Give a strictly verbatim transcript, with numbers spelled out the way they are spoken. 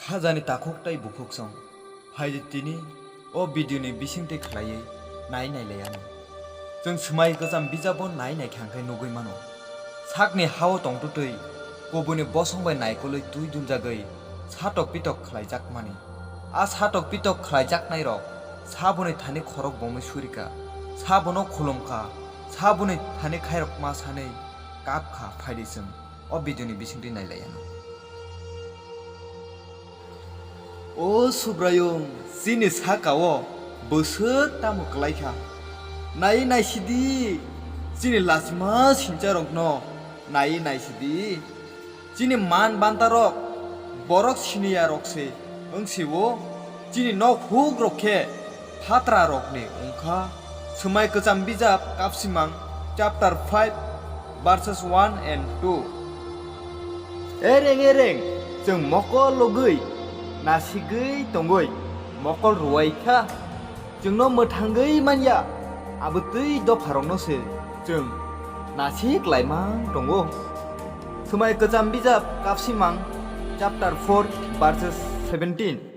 Khajani takhuk tei bukhuk song. Phaidi tini o video ni bisingtwi khlaiwi nai nailai ano. Chwng swmai kwcham bijabo nai naikha hwnkhe nugwi mano. Sakni hao tongtwtwi kubuni bosong bai naikolwi twi duljagwi satok pitok khlaijakmani. A satok pitok khlaijaknairok saboni thani khorok bomwi surika, sabono khulumkha, saboni thani khairokma sanwi kapkha. Phaidi chwng o video ni bisingtwi nailai ano. O Subraiyung, chini saka-o bwswk tamo kwlai kha. Nai naisidi, chini lachima sinchakno nai naisidi. Chini man bantarok borok siniyarok se wng si-o, chini nok hukrok khe phatrarokni wng kha. Swmai kwcham bijap Kapsimang chapter five verses one and two. Ereng ereng chwng mokol logwi nasigwi tongwi mokol ruwai kha. Chwngno mwthangwi manya, abotwi dopharokno se chwng nasik laimang tongo. Swmai kwcham bijap Kapsimang chapter four verses seventeen.